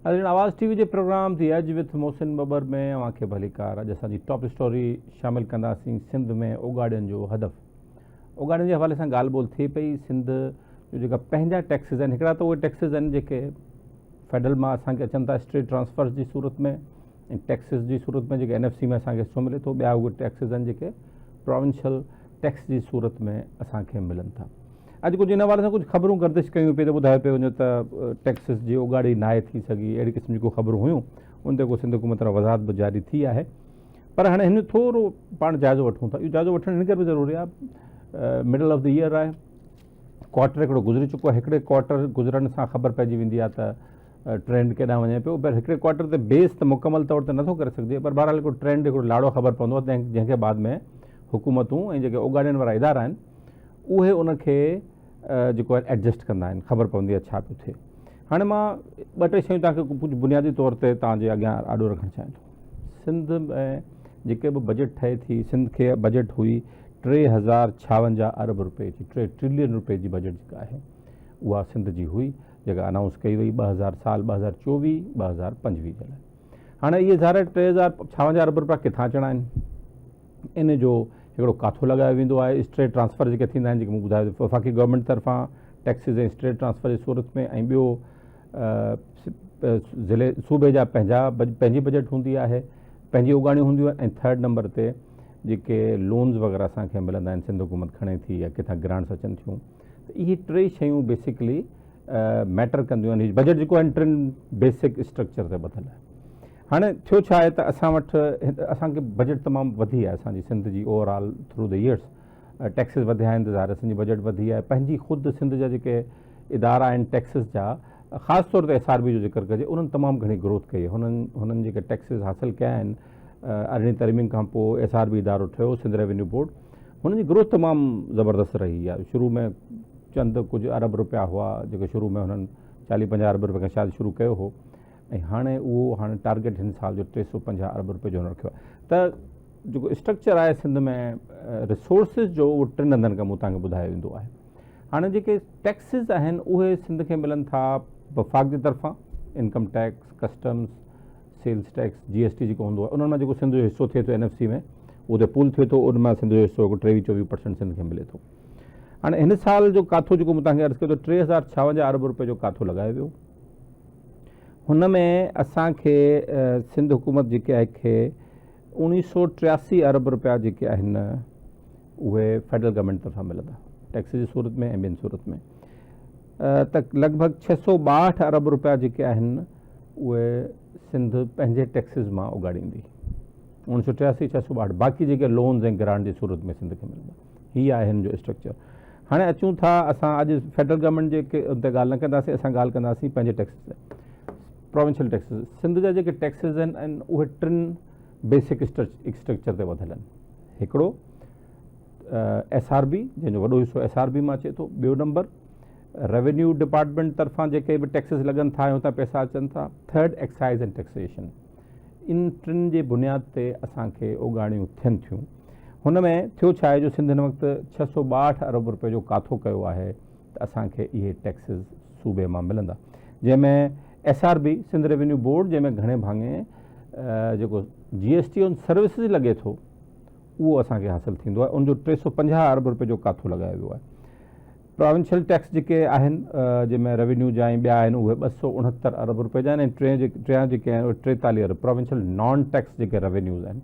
ناظرين آواز ٽي وي جي programme the edge with Mohsin Babbar ۾ اوهان کي ڀليڪار اڄ اسان جي ٽاپ اسٽوري شامل ڪنداسين سنڌ ۾ اوڳاڙين جو هدف اوڳاڙين جي حوالي سان ڳالهه ٻولهه ٿئي پئي سنڌ جو جيڪا پنهنجا ٽيڪسز آهن هڪڙا ته اهي ٽيڪسز آهن جيڪي فيڊرل مان اسان کي اچن ٿا اسٽيٽ ٽرانسفرز جي صورت ۾ ۽ ٽيڪسز جي صورت ۾ جيڪي اين ايف سي ۾ اسان کي حصو ملي ٿو ٻيا اهي ٽيڪسز آهن جيڪي پراونشل ٽيڪس جي صورت ۾ اسان کي ملن ٿا اڄ ڪجهه ان حوالي سان ڪجهه خبرون گردش ڪيون پئي ته ٻڌايو پيو وڃي ته ٽيڪسز جي اوڳاڙي ناهي ٿي سگهي اهڙي قسم جون ڪو خبرون هيون ان تي ڪو سنڌ حڪومت طرف وضاحت به جاري ٿي آهي پر هاڻي هن ٿورو پاڻ جائزو وٺون ٿا اهو جائزو وٺڻ هن ڪري به ضروري آهي مڊل آف the air آهي ڪوارٽر هڪڙو گذري چڪو آهي هڪڙي ڪوارٽر گذرڻ سان خبر پئجي ويندي آهي ته ٽرينڊ ڪيڏانهن وڃي پيو پر هڪڙي ڪوارٽر تي بيس ته مڪمل طور تي نٿو ڪري سگهجي پر بهرحال هڪڙو ٽرينڊ هڪڙو لاڙو خبر پوندو آهي جنهن کي بعد ۾ حڪومتون ۽ جيڪي اوڳاڙين وارا ادارا آهن اهي ان کي جيڪو آهي ايڊجسٽ ڪندا آهن خبر پوندي آهي ڇا پيو ٿئي هاڻي مان ٻه ٽي شيون توهان کي ڪجهه بنيادي طور تي توهان جي اڳيان آڏو رکڻ چاهيان ٿو سنڌ ۾ جيڪي به بجيٽ ٺهي ٿي سنڌ کي بجيٽ هئي 3056 ارب روپئي جي 3 ٽريلين روپئي جي بجيٽ جيڪا آهي اها سنڌ جي هئي جيڪا انائونس ڪئي وئي 2000 سال 2024 2025 جي لاء هاڻي اهي ظاهر 3056 ارب روپيا ڪٿان اچڻا آهن ان جو هڪڙو ڪاٿو لڳايو ويندو آهي اسٽريٽ ٽرانسفر جيڪي ٿيندا آهن جيڪي مون ٻڌايو وفاقي گورنمينٽ طرفان ٽيڪسز ۽ اسٽريٽ ٽرانسفر جي صورت ۾ ۽ ٻيو ضلعي صوبي جا پنهنجا پنهنجي بجيٽ هوندي آهي پنهنجي اوڳاڻيون هونديون آهن ۽ ٿرڊ نمبر تي جيڪي لونز وغيره اسان کي ملندا آهن سنڌ حڪومت کڻي ٿي يا ڪٿان گرانٽس اچن ٿيون ته اهي ٽي شيون بيسڪلي ميٽر ڪنديون آهن بجيٽ جيڪو آهن ٽن بيسڪ اسٽرڪچر تي ٻڌل آهي هاڻي ٿيو ڇا آهي ته اسان وٽ اسان کي بجيٽ تمام وڌي آهي اسان جي سنڌ جي overall through the years taxes وڌيا آهن ته ظاهر اسان جي بجيٽ وڌي آهي پنهنجي خود سنڌ جا جيڪي ادارا آهن ٽيڪسز جا خاص طور تي ايس آر بي جو ذڪر ڪجي انهن تمام گهڻي گروٿ ڪئي هنن هنن جيڪي ٽيڪسز حاصل ڪيا آهن ارڙهين ترميم کان پوء ايس آر بي ادارو ٺهيو سنڌ ريونيو بورڊ هنن جي گروٿ تمام زبردست رهي آهي شروع ۾ چند ڪجهه ارب روپيا هئا جيڪي شروع ۾ هنن چاليهه پنجاهه ارب روپيا کان شايد شروع ڪيو هو ۽ هاڻي اهو هاڻي ٽارگيٽ هن سال جو 350 ارب روپيه جو هن رکيو آهي ته جيڪو اسٽرڪچر آهي سنڌ ۾ ريسورسز جو اهو ٽن هنڌن کان مون توهان کي ٻڌايو ويندو آهي هاڻي جيڪي ٽيڪسز آهن اهي سنڌ کي ملن ٿا وفاق جي طرفان income tax customs sales tax G S T جيڪو هوندو آهي انهن مان جيڪو سنڌ جو حصو ٿئي ٿو اين ايف سي ۾ اهو ته پول ٿئي ٿو ان مان سنڌ جو حصو هڪ ٽيويهه چوويهه پرسنٽ سنڌ کي ملي ٿو هاڻي هن سال جو ڪاٿو جيڪو مون توهان کي عرض ڪيو ته 3056 ارب روپيه جو ڪاٿو لڳايو ويو هن ۾ اسان کي سنڌ حڪومت جيڪي آهي کي اوڻيهه سو ٽياسي ارب روپيا جيڪي آهن اهي فيڊرل گورنمينٽ طرفان ملندا ٽيڪس جي صورت ۾ ۽ ٻين صورت ۾ ته لڳ ڀڳ ڇهه سو ٻاهٺ ارب روپيا جيڪي آهن اهي سنڌ پنهنجي ٽيڪسز مان اڳاڙيندي اوڻيهه سو ٽياسي ڇهه سو ٻاهٺ باقي جيڪي لونز ۽ گرانٽ جي صورت ۾ سنڌ کي ملندا هي آهي هن جو اسٽرڪچر. هاڻي اچون ٿا اسان اڄ فيڊرل گورنمينٽ جي ان تي ڳالهه نه ڪنداسين اسان ڳالهه ڪنداسين پنهنجي ٽيڪسز تي پروونشل ٽيڪسز سنڌ جا جيڪي ٽيڪسز آهن اهي ٽن بيسڪ اسٽرڪچر تي ٻڌل آهن هڪڙو ايس آر بي جنهن جو وڏو حصو ايس آر بي مان اچي ٿو ٻيو نمبر ريونيو ڊپارٽمينٽ طرفان جيڪي به ٽيڪسز لڳن ٿا ۽ اتان پئسا اچن ٿا ٿرڊ ايڪسائز اينڊ ٽيڪسيشن ان ٽن جي بنياد تي اسان کي اوڳاڙيون ٿين ٿيون. هن ۾ ٿيو ڇا آهي جو سنڌ هن وقت 662 ارب رپئي جو ڪاٿو ڪيو آهي ته اسان کي اهي ٽيڪسز صوبي مان ملندا جنهن ۾ S R B, Sindh revenue board, جنهن ۾ گهڻي ڀاڱي جيڪو جي ايس ٽي آن سروسز لڳي ٿو اهو اسان کي حاصل ٿيندو آهي ان جو 350 ارب رپئي جو ڪاٿو لڳايو ويو آهي. پراونشل ٽيڪس جيڪي آهن جنهن ۾ ريونيو جا ۽ ٻيا آهن اهي 269 ارب رپئي جا آهن ۽ ٽئين ٽيان جيڪي آهن اهي 43 ارب پراونشل نان ٽيڪس جيڪي ريونيوز آهن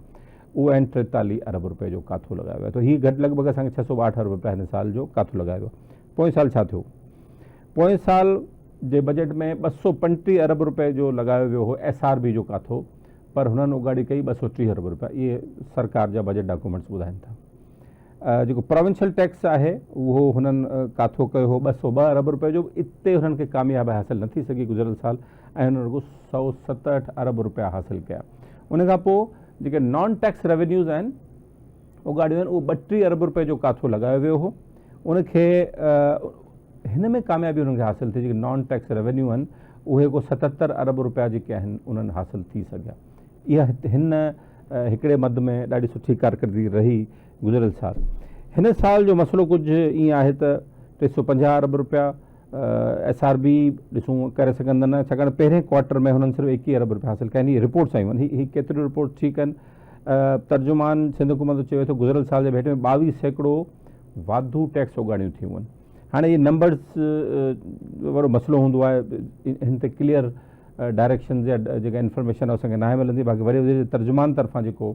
اهي آهن 43 ارب رپئي جو ڪاٿو لڳايو ويو آهي ته هي گهٽ لڳ ڀڳ اسان کي 662 ارب رپيا هن سال جو ڪاٿو لڳايو ويو پوئين سال ڇا ٿيو پوئين سال جي بجيٽ ۾ 235 ارب رپئي جو لڳايو ويو هو ايس آر بي جو ڪاٿو پر هنن اڳاڙي ڪئي 230 ارب رپيا اهي سرڪار جا بجيٽ ڊاڪيومينٽس ٻڌائن ٿا جيڪو پراونشل ٽيڪس آهي اهو هنن ڪاٿو ڪيو هو 202 ارب روپئي جو اتي هنن کي ڪاميابي حاصل نه ٿي سگهي گذريل سال ۽ هنن رڳو 167 ارب روپيا حاصل ڪيا ان کان پوء جيڪي نان ٽيڪس ريونيوز آهن اڳاڙيون آهن اهو 32 ارب روپئي جو ڪاٿو لڳايو ويو هو ان کي هن ۾ ڪاميابي هنن کي حاصل ٿي جيڪي نان ٽيڪس ريونيو آهن اهي ڪو 77 ارب روپيا جيڪي آهن انهن حاصل ٿي سگهيا اها هن هڪڙي مد ۾ ڏاڍي سٺي ڪارڪردگي رهي گذريل سال. هن سال جو مسئلو ڪجهه ائين آهي ته 350 ارب رپيا ايس آر بي ڏسون ڪري سگهندا نه، ڇاڪاڻ پهرين ڪوارٽر ۾ هنن صرف 21 ارب رپيا حاصل ڪيا آهن. هي رپورٽس آيون آهن، هي ڪيتريون رپورٽس ٺيڪ آهن. ترجمان سنڌ حڪومت چيو ته گذريل سال جي ڀيٽ ۾ 22% واڌو ٽيڪس اوڳاڙيون ٿيون آهن. هاڻي اهي نمبرز وارو مسئلو هوندو آهي، هن تي ڪليئر ڊائريڪشنز يا جيڪا انفارميشن اسان کي ناهي ملندي. باقي وڏي وزير جي ترجمان طرفان جيڪو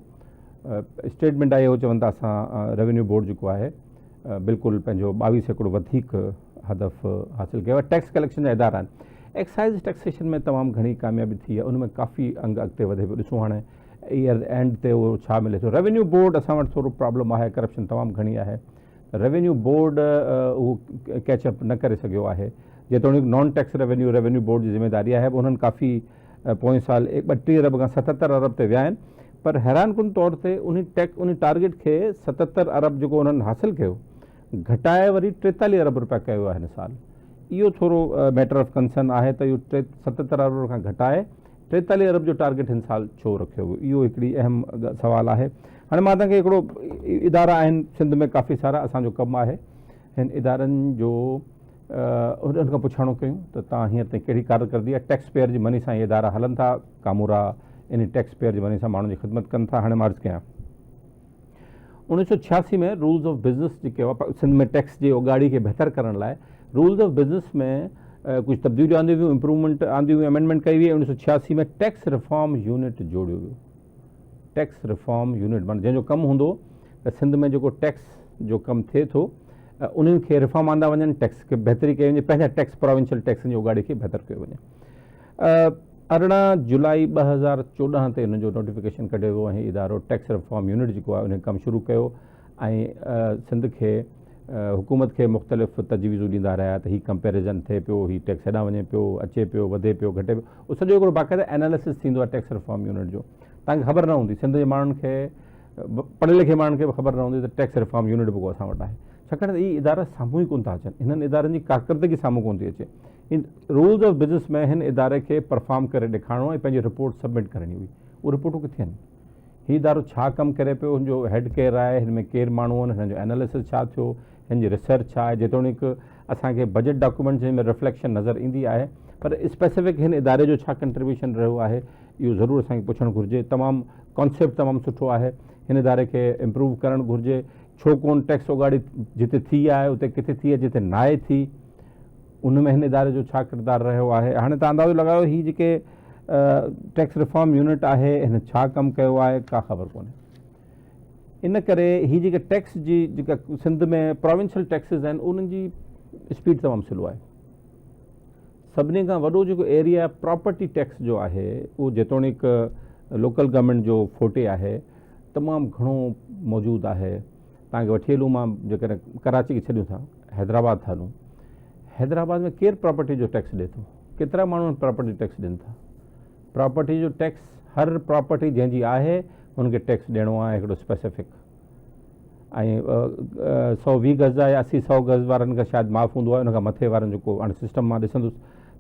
اسٽيٽمينٽ آئي اهو چون ٿا اسان روينيو بورڊ جيڪو آهي بلڪل پنهنجو 22% وڌيڪ هدف حاصل ڪيو آهي. ٽيڪس ڪليڪشن جا ادارا آهن، ايڪسائز ٽيڪسيشن ۾ تمام گهڻي ڪاميابي ٿي آهي، ان ۾ ڪافي انگ اڳتي وڌي پيو. ڏسون هاڻي ايئر اينڊ تي اهو ڇا ملي ٿو. روينيو بورڊ اسان وٽ ٿورو پرابلم آهي، ڪرپشن تمام گهڻي آهي، روينيو بورڊ اهو ڪيچ اپ نه ڪري سگهيو آهي. جيتوڻيڪ non tax revenue revenue board جي ذميواري آهي، انهن ڪافي پوئين سال 32 ارب کان 77 ارب تي ويا آهن، پر حيران ڪن طور تي انهي ٽيڪس انهي ٽارگيٽ کي 77 ارب جيڪو انهن حاصل ڪيو گهٽائي وري 43 ارب رپيا ڪيو آهي هن سال. اهو ٿورو ميٽر آف ڪنسرن آهي ته اهو 77 ارب کان گهٽائي 43 ارب جو ٽارگيٽ هن سال ڇو رکيو ويو، اهو هڪڙي اهم سوال آهي. هاڻي مان توهان کي هڪڙو ادارا آهن سنڌ ۾ ڪافي سارا، اسان جو ڪم آهي هن ادارن جو انهن کان پڇاڻو ڪيون ته توهان هينئر تائين ڪهڙي ڪارڪردگي آهي. ٽيڪس پيئر جي مني سان اهي ادارا هلن ٿا، ڪامورا انهي ٽيڪس پيئر جي مني سان ماڻهن جي خدمت ڪن ٿا. هاڻي مان عرض ڪيان 1986 ۾ رولز آف بزنس جيڪي هئا سنڌ ۾ ٽيڪس جي اوڳاڙي کي بهتر ڪرڻ لاء رولز آف بزنس ۾ ڪجهه تبديليون آنديون ويون، امپروومينٽ آنديون ويون، امينڊمينٽ ڪئي وئي. 1986 ۾ ٽيڪس ريفارم يونٽ جوڙيو ويو. ٽيڪس ريفارم يونٽ معنيٰ جنهن جو ڪم هوندو ته سنڌ ۾ جيڪو ٽيڪس جو ڪم ٿئي ٿو انهن کي ريفارم آندا وڃن، ٽيڪس کي بهتري ڪئي وڃي، پنهنجا ٽيڪس پراونشل ٽيڪسن جي اوڳاڙي کي بهتر ڪيو وڃي. 18 جولائي 2014 تي ان جو نوٽيفڪيشن ڪڍيو ويو ۽ ادارو ٽيڪس ريفارم يونٽ جيڪو آهي ان ڪم شروع ڪيو ۽ سنڌ کي حڪومت کي مختلف تجويزون ڏيندا رهيا ته هي ڪمپيريزن ٿئي پيو، هي ٽيڪس هيڏانهن وڃي پيو، اچي پيو، وڌي پيو، گهٽي پيو، اهو سڄو هڪڙو باقاعده ايناليسس ٿيندو آهي ٽيڪس ريفارم يونٽ جو. توهان کي خبر نه هوندي، سنڌ جي ماڻهن کي پڙهيل لکيل ماڻهن کي به خبر نه هوندي ته ٽيڪس ريفارم يونٽ به ڪو اسان وٽ آهي، ڇاڪاڻ ته اهي ادارا سامهون ئي ڪونه ٿا اچن، هنن ادارن جي ڪارڪردگي سامهون ڪونه ٿي اچي. رولز آف بزنس ۾ هن اداري کي پرفارم ڪري ڏيکارڻو ۽ پنهنجي رپورٽ سبمٽ ڪرڻي هئي، اهي رپورٽون ڪٿي آهن؟ هي ادارو ڇا ڪم ڪري پيو، هن جو هيڊ ڪير آهي، هن ۾ ڪير ماڻهو آهن، هن جو ايناليسس ڇا ٿيو، هن جي ريسرچ ڇا آهي، جيتوڻيڪ اسان کي بجيٽ ڊاڪيومينٽس ۾ رفليڪشن نظر ايندي آهي پر اسپيسفڪ هن اداري جو ڇا ڪنٽريبيوشن رهيو آهي اهو ضرور اسان کي پڇڻ گهرجي. تمام ڪانسيپٽ تمام سٺو آهي، هن اداري کي امپروو ڪرڻ گهرجي. ڇو ڪون ٽيڪس اوڳاڙي جتي ٿي آهي اتي ڪٿي ٿي آهي، جتي ناهي ٿي ان ۾ هن اداري جو ڇا ڪردار رهيو آهي. هاڻي تان اندازو لڳايو هي جيڪي ٽيڪس ريفارم يونٽ آهي هن ڇا ڪم ڪيو آهي ڪا خبر ڪونهي. ان ڪري هي جيڪي ٽيڪس جي جيڪا سنڌ ۾ پراونشل ٽيڪسز آهن انهن جي اسپيڊ تمام سلو آهي. سڀني کان وڏو جيڪو ايريا پراپرٽي ٽيڪس جو آهي اهو جيتوڻيڪ لوڪل گورنمينٽ جو فوٽي آهي تمام گهڻو موجود آهي. توهان کي وٺي هلون مان جيڪڏهن ڪراچي کي ڇڏيون ٿا حيدرآباد ٿا هلون، حيدرآباد ۾ ڪير پراپرٽي جو ٽيڪس ڏي ٿو؟ ڪيترا ماڻهو پراپرٽي ٽيڪس ڏين ٿا؟ پراپرٽي جو ٽيڪس هر پراپرٽي جنهن جي آهي ان کي ٽيڪس ڏيڻو آهي هڪڙو اسپيسفڪ ۽ 120 گز يا 80 100 گز وارن کان شايد معاف هوندو آهي، ان کان مٿي وارن جو ڪو هاڻي سسٽم مان ڏسندس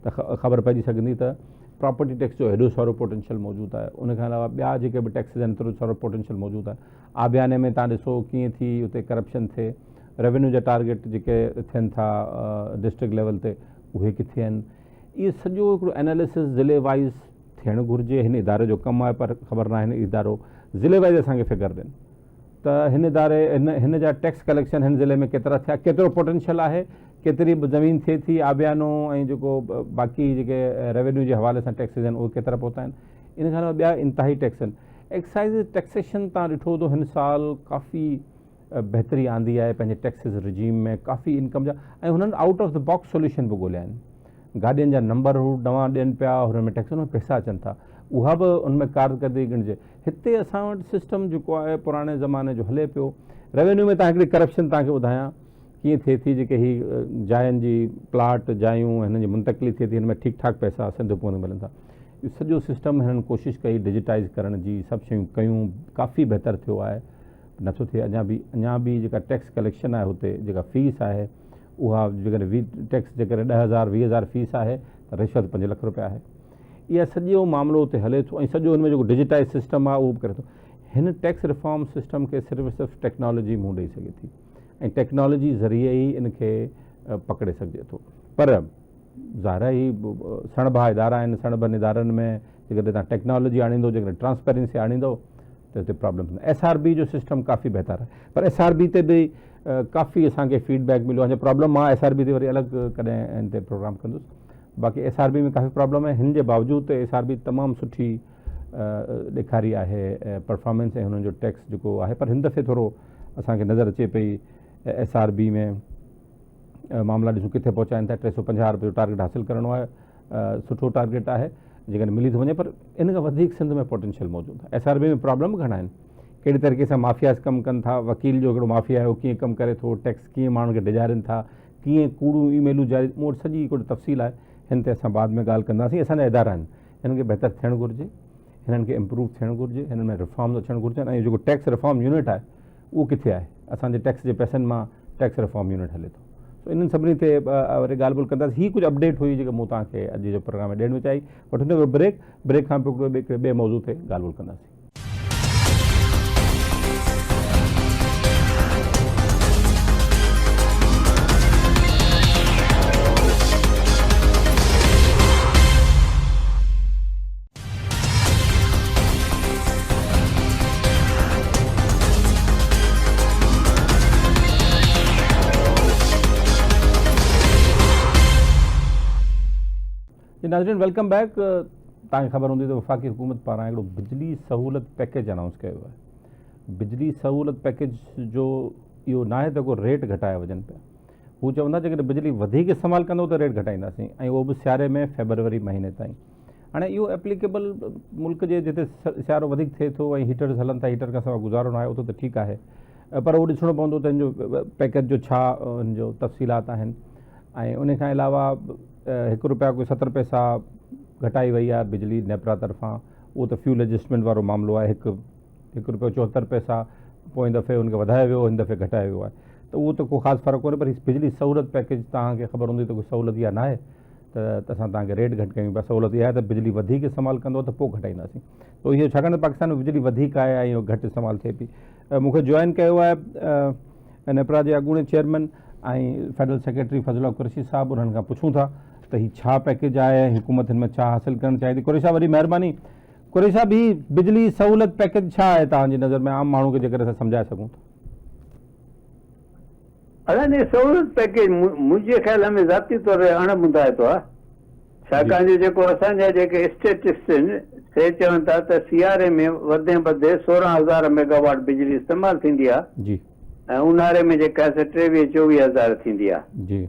ته خبر پئجي سگهندي ته پراپرٽي ٽيڪس جو هيڏو سارو پوٽينشل موجود آهي. ان کان علاوه ٻيا جيڪي به ٽيڪسز آهن ايترو سارو پوٽينشل موجود آهي. آبياني ۾ تان ڏسو ڪيئن ٿي اتي ڪرپشن ٿئي، روينيو جا ٽارگيٽ جيڪي ٿين ٿا ڊسٽرڪٽ ليول تي اهي ڪٿي آهن. اهو سڄو هڪڙو ايناليسس ضلعي وائيز ٿيڻ گهرجي. هن اداري جو ڪم آهي پر خبر ناهي هن ادارو ضلعي وائيز اسان کي فگر ڏين ته هن اداري هن جا ٽيڪس ڪليڪشن هن ضلعي ۾ ڪيترا ٿيا، ڪيترو پوٽينشل آهي، ڪيتري به زمين ٿئي ٿي آبيانو ۽ جيڪو باقي جيڪي روينيو جي حوالي سان ٽيڪسز آهن اهي ڪيترا پهتا آهن. ان کان علاوه ٻيا انتهائي ٽيڪس آهن. ايڪسائيز ٽيڪسيشن تان ڏٺو ته هن سال ڪافي بهتري آندي آهي پنهنجي ٽيڪسز رجيم ۾ ڪافي انڪم جا ۽ هنن out of the box solution به ڳوليا آهن. گاڏين جا نمبر هو نوان ڏين پيا، هنن ۾ ٽيڪسن ۾ پئسا اچن ٿا، اها به ان ۾ ڪارڪردگي ڳڻجي. هتي اسان وٽ سسٽم جيڪو آهي پراڻي زماني جو هلي پيو. روينيو ۾ تان هڪڙي ڪرپشن تان کي ٻڌايان ڪيئن ٿئي ٿي، جيڪي هي جاين جي پلاٽ جايون هنن جي منتقلي ٿئي ٿي هن ۾ ٺيڪ ٺاڪ پئسا سنڌ حڪومت کي ملن ٿا. اهو سڄو سسٽم هنن ڪوشش ڪئي ڊجيٽائز ڪرڻ جي، سڀ شيون ڪيون، ڪافي بهتر ٿيو آهي، نٿو ٿئي اڃا به اڃا به جيڪا ٽيڪس ڪليڪشن آهي هتي جيڪا فيس آهي اها جيڪڏهن ٽيڪس جيڪڏهن 10,000 20,000 فيس آهي ته رشوت 5 لک روپيا آهي. اها سڄو معاملو اتي هلي ٿو ۽ سڄو هن ۾ جيڪو ڊجيٽائز سسٽم آهي اهو به ڪري ٿو. هن ٽيڪس ريفارم سسٽم کي صرف صرف ٽيڪنالاجي منهن ڏئي سگهي ٿي ۽ ٽيڪنالاجي ذريعي ئي ان کي پڪڙي سگهجي ٿو. پر ظاهر آهي هي سڻڀا ادارا آهن، سڻڀن ادارن ۾ جيڪڏهن توهان ٽيڪنالاجي آڻيندو، جيڪڏهن ٽرانسپيرنسي آڻيندو ته هتي پرابلم ٿيندو. ايس آر بي جو سسٽم ڪافي بهتر آهي پر ايس آر بي تي به ڪافي اسان کي فيڊ بيڪ مليو آهي. پرابلم مان ايس آر بي تي وري الڳ ڪڏهن ان تي پروگرام ڪندس. باقي ايس آر بي ۾ ڪافي پرابلم آهي، هن جي باوجود ته ايس آر بي تمام سٺي ڏيکاري آهي پرفارمنس ۽ هنن جو ٽيڪس جيڪو آهي پر هن دفعي ٿورو اسان کي نظر اچي پئي ايس آر بي ۾ معاملا ڏسون ڪٿي پهچائن ٿا. 350 ارب جو ٽارگيٽ حاصل ڪرڻو آهي، سٺو ٽارگيٽ آهي جيڪڏهن ملي ٿو وڃي، پر ان کان وڌيڪ سنڌ ۾ پوٽينشل موجود آهي. ايس آر بي ۾ پرابلم به گهڻا آهن، ڪهڙي طريقي سان مافياز ڪم ڪن ٿا، وڪيل جو هڪڙو مافيا آهي اهو ڪيئن ڪم ڪري ٿو، ٽيڪس ڪيئن ماڻهن کي ڊيڄارين ٿا، ڪيئن ڪوڙيون اي ميلون جاري، مون وٽ سڄي هڪڙو تفصيل آهي، هن تي اسان بعد ۾ ڳالهه ڪنداسين. اسان جا ادارا آهن، هنن کي بهتر ٿيڻ گهرجي، هنن کي امپروو ٿيڻ گهرجي، هنن ۾ ريفارمز اچڻ گهرجن ۽ جيڪو ٽيڪس ريفارم يونٽ آهي اهو ڪٿي آهي؟ اسان جي ٽيڪس جي پئسن مان ٽيڪس ريفارم يونٽ هلي ٿو. سو انهن سڀني تي وري ڳالهه ٻولهه ڪنداسين. هي ڪجهه اپڊيٽ هئي جيڪا مون توهان کي اڄ جو پروگرام ۾ ڏيڻ ۾ چاهي. وٺون ٿا هڪڙو بريڪ، بريڪ کان پوء هڪڙي ٻئي موضوع تي ڳالهه ٻولهه ڪنداسين. جي ناظرين welcome back توهان کي خبر هوندي ته وفاقي حڪومت پاران هڪڙو بجلي سهولت پيڪيج انائونس ڪيو ويو آهي بجلي سهولت پيڪيج جو اهو ناهي ته ڪو ريٽ گهٽايا وڃن پيا هو چوندا جيڪڏهن بجلي وڌيڪ استعمال ڪندو ته ريٽ گهٽائينداسين ۽ اهو به سياري ۾ فيبروري مهيني تائين هاڻي اهو ايپليڪيبل ملڪ جي جتي سيارو وڌيڪ ٿئي ٿو ۽ هيٽرز هلن ٿا هيٽر کان سواء گذارو ناهي اتي ته ٺيڪ آهي پر اهو ڏسڻو پوندو ته ان جو پيڪيج جو ڇا ان جو تفصيلات آهن ۽ ان کان علاوه هڪ روپيا ڪوئي 70 پئسا گهٽائي وئي آهي بجلي نيپرا طرفان اهو ته فيول ايڊجسٽمينٽ وارو معاملو آهي هڪ هڪ روپيو 74 پئسا پوئين دفعي ان کي وڌايو ويو هن دفعي گهٽايو ويو آهي ته اهو ته ڪو خاص فرق ڪونهي پر بجلي سهولت پيڪيج توهان کي خبر هوندي ته ڪو سهولت اها ناهي ته اسان توهان کي ريٽ گهٽ ڪيون پيا، سهولت اها آهي ته بجلي وڌيڪ استعمال ڪندو ته پوء گهٽائينداسين. ته اهو ڇاڪاڻ ته پاڪستان ۾ بجلي وڌيڪ آهي ۽ اهو گهٽ استعمال ٿئي پئي. مون کي جوائن ڪيو آهي نيپرا جي اڳوڻي چيئرمين ۽ فيڊرل سيڪريٽري فضل الله قريشي صاحب، انهن کان پڇون ٿا ته هي ڇا پيڪيج آهي ۽ حڪومت هن ۾ ڇا حاصل ڪرڻ چاهي ٿي. قريشي صاحب وڏي مهرباني. قريشي صاحب هي بجلي سهولت پيڪيج ڇا آهي توهان جي نظر ۾ عام ماڻهو کي جيڪڏهن اسان سمجهائي سگهون ته. اڙاني سهولت پيڪيج منهنجي خيال ۾ ذاتي طور تي اڻ مندائتو آهي، ڇاڪاڻ جو جيڪو اسان جا جيڪي اسٽيٽسٽس آهن سي چون ٿا ته سياري ۾ وڌ ۾ وڌ 16 هزار ميگاواٽ بجلي استعمال ٿيندي آهي ۽ اونهاري ۾ جيڪا آهي سا 23 24 هزار ٿيندي آهي.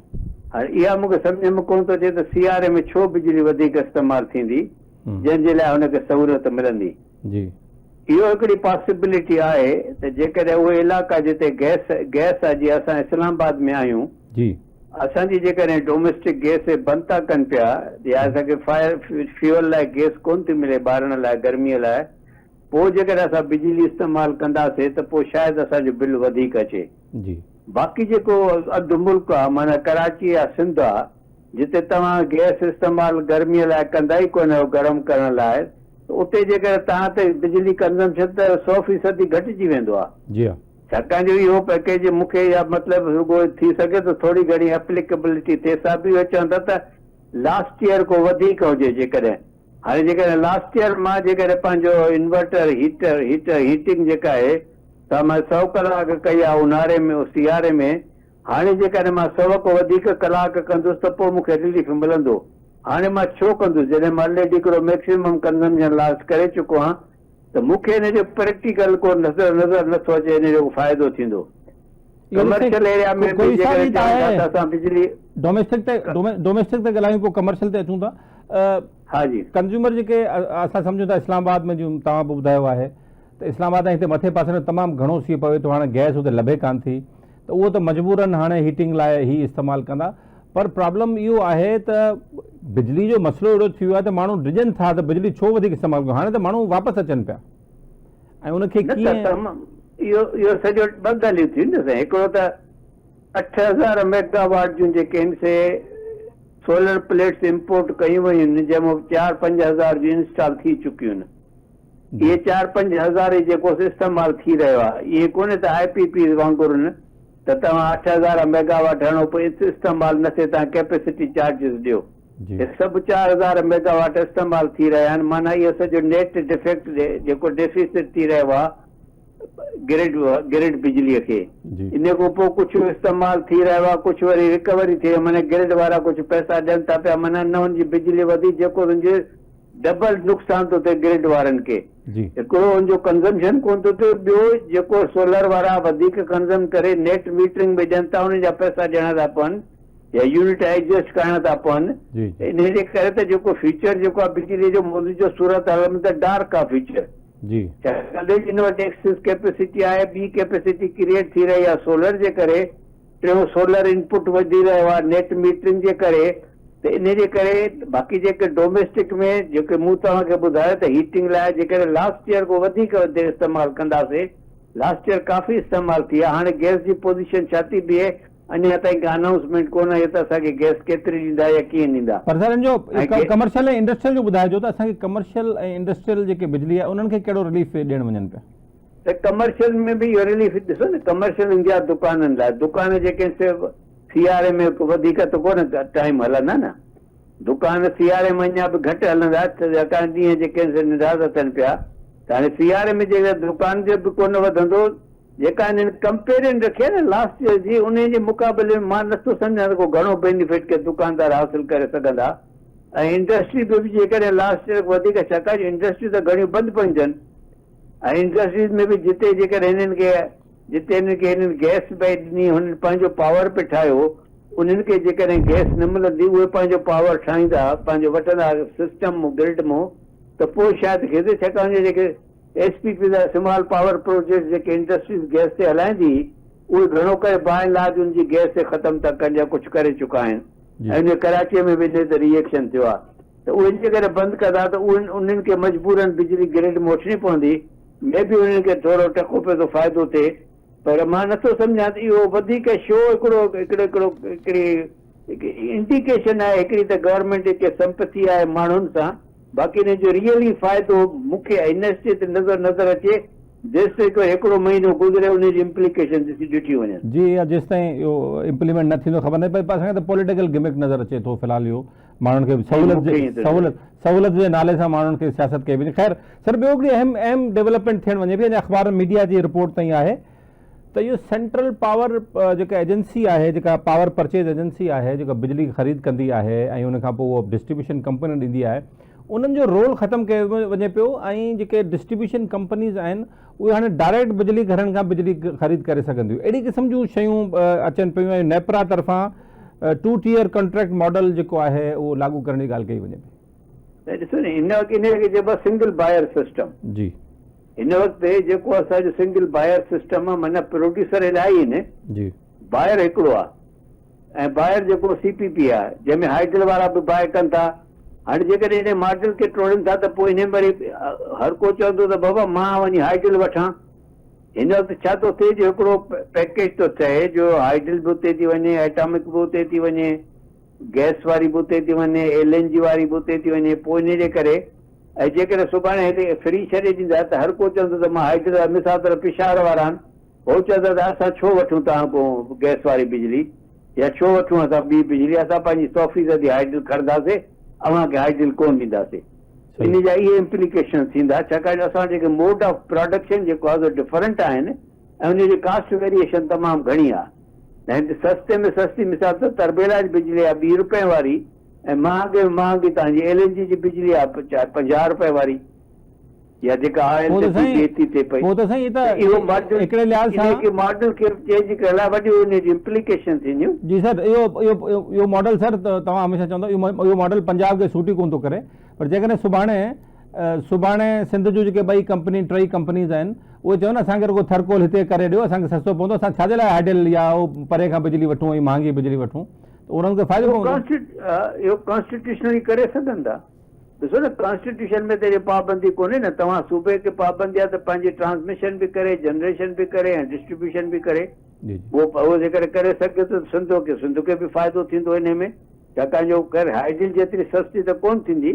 هاڻي اها مون کي سمجهه ۾ ڪونه ٿو اچي ته سياري ۾ ڇو بجلي وڌيڪ استعمال ٿيندي جنهن جي لاء هن کي سهولت ملندي. اهو هڪڙي پاسيبلٽي آهي ته جيڪڏهن اهي علائقا جتي گئس گئس آهي جيئن اسان اسلام آباد ۾ آهيون اسان جي جيڪڏهن ڊوميسٽڪ گئس اهي بند ٿا ڪن پيا يا اسان کي فائر فيول لاء گئس ڪونه ٿي ملي ٻارڻ لاء گرمي لاء پوء جيڪڏهن اسان بجلي استعمال ڪنداسي ته پوء شايد اسان جو بل وڌيڪ اچي باقي جيڪو اڌ ملڪ آهي معنيٰ ڪراچي يا سنڌ آهي جتي توهان گئس استعمال گرمي لاء ڪندا ئي ڪونه آهيو گرم ڪرڻ لاء ته اتي جيڪڏهن توهان تي بجلي ڪنزمپشن ته سو فيصدي گهٽجي ويندو آهي. جي ها. ڇاڪاڻ جو اهو پئڪيج مون کي يا مطلب رڳو ٿي سگهي ٿو ٿوري گهڻي اپليڪبلٽي ٿئي سا به اهو چون ٿا ته لاسٽ ايئر ڪو وڌيڪ هجي جيڪڏهن هاڻي جيڪڏهن لاسٽ ايئر مان جيڪڏهن پنهنجو انورٽر هيٽر هيٽر هيٽنگ جيڪا آهي سا مان سو ڪلاڪ ڪئي آهي اونهاري ۾ سياري ۾ هاڻي جيڪڏهن مان سو کان وڌيڪ ڪلاڪ ڪندس ته پوء مون کي رليف ملندو. هاڻي مان ڇو ڪندس جڏهن مان الريڊي هڪڙو ميڪسيمم ڪنزمپشن لاس ڪري چڪو آهيان ته مون کي ان جو پريڪٽيڪل ڪو نظر نظر نه ٿو اچي ان جو ڪو فائدو ٿيندو. ڪمرشل ايريا ۾ به جيڪڏهن چون ٿا ته اسان بجلي. ڊوميسٽڪ تي ڊوميسٽڪ تي ڳالهايون پوء ڪمرشل تي اچون ٿا. ها جي. ڪنزيومر جيڪي اسان سمجهون ٿا اسلام آباد ۾ جيئن توهان به ٻڌايو آهي ته اسلام آباد ۽ هتي مٿي پاسي ۾ تمام گهڻو سيء پوي ٿو هاڻي گئس اتي لڀي ڪانه ٿي ته اهو ته مجبورن هاڻي هيٽنگ لاء هي استعمال ڪندا پر پرابلم اهو آهي ته بجلي جو مسئلو اهڙو ٿي ويو آهي ته ماڻهو ڊڄن ٿا ته بجلي ڇو وڌيڪ استعمال ڪيون هاڻي ته ماڻهو واپس اچن پيا ۽ ان کي نه ته ڪيئن تمام اهو اهو سڄو ٻه ڳالهيون ٿيون نه سائين هڪڙو ته 8000 ميگا واٽ جون جيڪي آهن سي سولر پليٽس امپورٽ ڪيون ويون آهن جنهن مان چار پنج هزار جون انسٽال ٿي چڪيون آهن اهي چار پنج هزار ئي جيڪو استعمال ٿي رهيو آهي ائين ڪونهي ته آء پي پيز وانگر نه. ته توهان 8000 ميگاواٽ هڻو پوء استعمال نه ٿئي توهان ڪيپيسٽي چارجز ڏيو. هي سڀ 4000 ميگاواٽ استعمال ٿي رهيا آهن معنيٰ اهو سڄو نيٽ ڊفيڪٽ جيڪو ڊيفيسٽ ٿي رهيو آهي گرڊ گرڊ بجليء کي ان کان پوء ڪجهه استعمال ٿي رهيو آهي ڪجهه وري رڪوري ٿي رهي معنيٰ گرڊ وارا ڪجهه پئسا ڏين ٿا پيا معنيٰ نه ان جي بجلي وڌي جيڪو ان جي ڊبل نقصان ٿو ٿئي گرڊ وارن کي هڪڙو ان جو ڪنزمشن ڪونه ٿو ٿئي ٻيو جيڪو سولر وارا وڌيڪ ڪنزم ڪري نيٽ ميٽرنگ ۾ ڏين ٿا انهن جا پئسا ڏيڻا ٿا پون يا يونٽ ايڊجسٽ ڪرڻا ٿا پون ته انهي جي ڪري ته جيڪو فيوچر جيڪو آهي بجلي جو موجوده صورتحال ۾ ته ڊارڪ آهي فيوچر ڇاڪاڻ ته ان وٽ ايڪسس ڪيپيسٽي آهي ٻي ڪيپيسٽي ڪريئيٽ ٿي رهي آهي سولر جي ڪري ٽيون سولر انپٽ وڌي رهيو آهي نيٽ ميٽرنگ جي ڪري ته انهي جي ڪري باقي جيڪي ڊوميسٽڪ ۾ جيڪي مون توهان کي ٻڌايو ته هيٽنگ لاء جيڪڏهن لاسٽ ايئر کان وڌيڪ استعمال ڪنداسي لاسٽ ايئر ڪافي استعمال ٿي آهي هاڻي گئس جي پوزيشن ڇا ٿي بيهي اڃا تائين ڪا انائونسمينٽ ڪونه آئي ته اسان کي گئس ڪيتري ڏيندا يا ڪيئن ڏيندا. پر سر ان جو ڪمرشل ۽ انڊسٽريل جو ٻڌائجو ته اسان کي ڪمرشل ۽ انڊسٽريل جيڪي بجلي آهي انهن کي ڪهڙو رليف ڏيڻ وڃن پيا. ته ڪمرشل ۾ به اهو رليف ڏسو نه ڪمرشل هوندي آهي دڪانن لاء دڪان جيڪي آهن سي سياري ۾ وڌيڪ ته ڪونه ٽائيم هلندا نه دڪان سياري ۾ اڃا به گهٽ هلندا ڇاڪاڻ ڏينهن جيڪي آهن سي ننڍا ٿا ٿين پيا ته هاڻي سياري ۾ جيڪڏهن دڪان جو به ڪونه وڌندو جيڪا هنن ڪمپيرين رکي آهي نه لاسٽ ايئر جي انهي جي مقابلي ۾ مان نٿو سمجهان ته ڪو گهڻو بينيفٽ ڪي دڪاندار حاصل ڪري سگهندا ۽ انڊسٽري به جيڪڏهن لاسٽ ايئر کان وڌيڪ ڇاڪاڻ جو انڊسٽريون ته گهڻيون بند پيون ٿين ۽ انڊسٽريز ۾ به جتي جيڪڏهن هنن کي جتي هنن کي هنن گئس پئي ڏني هنن پنهنجو پاور پئي ٺاهيو انهن کي جيڪڏهن گئس نه ملندي اهي پنهنجو پاور ٺاهيندا پنهنجو وٺندا سسٽم مون گرڊ مون ته پوء شايد کيس ڇاڪاڻ جو جيڪي ايس پي پي جا سمال پاور پروجيڪٽس جيڪي انڊسٽريز گئس تي هلائيندي اهي گهڻو ڪري باء اينڊ لارج ان جي گئس تي ختم ٿا ڪن يا ڪجهه ڪري چڪا آهن ۽ ان ڪراچي ۾ به انهي تي ري ايڪشن ٿيو آهي ته اهي جيڪڏهن بند ڪندا ته اهن انهن کي مجبورن بجلي گرڊ ۾ وٺڻي پوندي مي بي انهن کي ٿورو ٽڪو پئسو فائدو ٿئي پر مان نٿو سمجهان ته اهو وڌيڪ شو هڪڙو هڪڙو هڪڙو هڪڙي انڊيڪيشن آهي هڪڙي ته گورنمينٽ کي سمپٿي آهي ماڻهن سان باقي ان جو ريئلي فائدو مون کي هن اسٽيج تي نظر نظر اچي جيستائين ڪو هڪڙو مهينو گذري ان جي امپليڪيشن ڏسي ڏٺيون وڃن. جي اها جيستائين اهو امپليمينٽ نه ٿيندو خبر ناهي پر اسان کي ته پوليٽيڪل گمڪ نظر اچي ٿو في الحال اهو ماڻهن کي سهولت جي سهولت سهولت جي نالي سان ماڻهن کي سياست ڪئي وڃي خير سر ٻيو هڪڙي اهم اهم ڊولپمينٽ ٿيڻ وڃي پئي اڃا اخبارن ميڊيا جي رپورٽ تائين آهي ته اهو سينٽرل پاور جيڪا ايجنسي آهي جيڪا پاور پرچيز ايجنسي آهي جيڪا بجلي خريد ڪندي آهي ۽ ان کان پوء اهو ڊسٽريبيوشن ڪمپنين ڏيندي آهي انهن جو رول ختم ڪيو وڃي پيو ۽ جيڪي ڊسٽريبيوشن ڪمپنيز آهن اهي هاڻي ڊائريڪٽ بجلي گهرن کان بجلي خريد ڪري سگهنديون اهڙي قسم جون شيون اچن پيون ۽ نيپرا طرفان ٽو ٽيئر ڪانٽريڪٽ ماڊل جيڪو آهي اهو لاڳو ڪرڻ جي ڳالهه ڪئي وڃي پئي. ته ڏسو نه هن وقت انهيء کي چئبو آهي سنگل بائر سسٽم. جي. هن وقت جيڪو اسان جو سنگل بائر سسٽم آهي معنيٰ پروڊيوسر الاهي آهن. جي. بائر هڪڙو آهي ۽ بائر جيڪو سي پي پي آهي جنهن ۾ هائيڊل وارا به بائي ڪن ٿا. هاڻي جيڪڏهن انهيء ماڊل کي ٽوڙين ٿا ته پوء انهيء ۾ وري هر ڪو چوندو ته بابا مان وڃي هائيڊل وٺان. هن وقت ڇا ٿو ٿئي جو هڪڙو پيڪيج ٿو ٺهي جو هائيڊل به اتي ٿي وڃي، ائٽامڪ به اتي ٿي وڃي، گئس واري به اتي ٿي وڃي، ايل اين جي واري به اتي ٿي وڃي، پوء انهي جي ڪري ۽ جيڪڏهن سڀاڻي هتي فري ڇڏي ڏيندا ته هر ڪو چوندو ته مان هائيڊرا مثال طور پشاور وارا آهن هو چوندا ته اسان ڇو وٺون توهان کان گئس واري بجلي يا ڇو وٺون اسان ٻي بجلي اسان پنهنجي سو فيصدي هائيڊل کڻنداسي اوهان کي هائيڊل ڪونه ڏينداسي انهي جا اهي امپليڪيشنز ٿيندا ڇاڪاڻ جو اسان وٽ جيڪي موڊ آف پراڊڪشن جيڪو آهي سو ڊفرنٽ آهن ۽ انهي جي ڪاسٽ ويريئيشن تمام گهڻي آهي. ۽ هتي سستي ۾ سستي مثال ته تربيلا جي بجلي آهي 20 روپين واري ۽ مهانگي ۾ مهانگي توهان جي ايل اين جي جي بجلي آهي 50 روپين واري يا جيڪا آئل پوء تي ته سائين ٿي ٿي ٿئي پئي پوء ته سائين هي ته ته اهو ماڊل هڪڙي لحاظ انهي سان کي ماڊل کي چينج ڪرڻ لاء وڏيون انهي جون امپليڪيشن ٿينديون. جي سر اهو اهو اهو ماڊل سر توهان هميشه چوندا اهو اهو ماڊل پنجاب کي سوٽ ئي ڪونه ٿو ڪري پر جيڪڏهن سڀاڻي سڀاڻي سنڌ جون جيڪي ٻئي ڪمپني ٽئي ڪمپنيز آهن اهي چون اسان کي رڳو ٿرڪول هتي ڪري ڏيو اسان کي سستو پوندو اسان ڇا جي لاء هائيڊل يا اهو پري کان بجلي وٺون ۽ مهانگي بجلي وٺون ته انهن کي فائدو اهو پوندو. اهو ڪانسٽيٽيوشنلي ڪري سگهن ٿا ڏسو نه ڪانسٽيٽيوشن ۾ ته اهڙي پابندي ڪونهي نه توهان صوبي کي پابندي آهي ته پنهنجي ٽرانسميشن به ڪري جنريشن به ڪري ۽ ڊسٽريبيوشن به ڪري جي جي. اهو اهو جيڪڏهن ڪري سگهي ٿو ته سنڌ کي سنڌ کي به فائدو ٿيندو انهي ۾ ڇاڪاڻ جو خير هائيڊل جيتري سستي ته ڪونه ٿيندي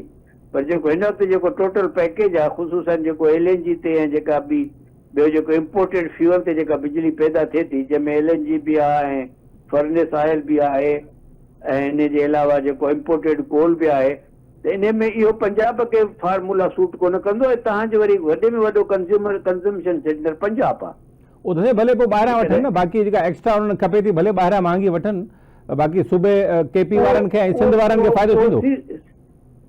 پر جيڪو هن وقت جيڪو ٽوٽل پيڪيج آهي خصوصا جيڪو ايل اين جي تي ۽ جيڪا ٻي ٻيو جيڪو امپورٽيڊ فيول تي جيڪا بجلي پيدا ٿئي ٿي جنهن ۾ ايل اين جي به آهي ۽ فرنس آئل به آهي ۽ ان جي علاوه جيڪو امپورٽيڊ ڪول به آهي ته انهي ۾ اهو پنجاب کي فارمولا سوٽ ڪونه ڪندو ۽ توهان جو وري وڏي ۾ وڏو ڪنزيومر ڪنزمپشن سينٽر پنجاب آهي. اهو ته سائين ڀلي پوء ٻاهران وٺن نه باقي جيڪا ايڪسٽرا انهن کي کپي ٿي ڀلي ٻاهران مهانگي وٺن باقي صوبي ڪي پي وارن کي ۽ سنڌ وارن کي فائدو ٿيندو.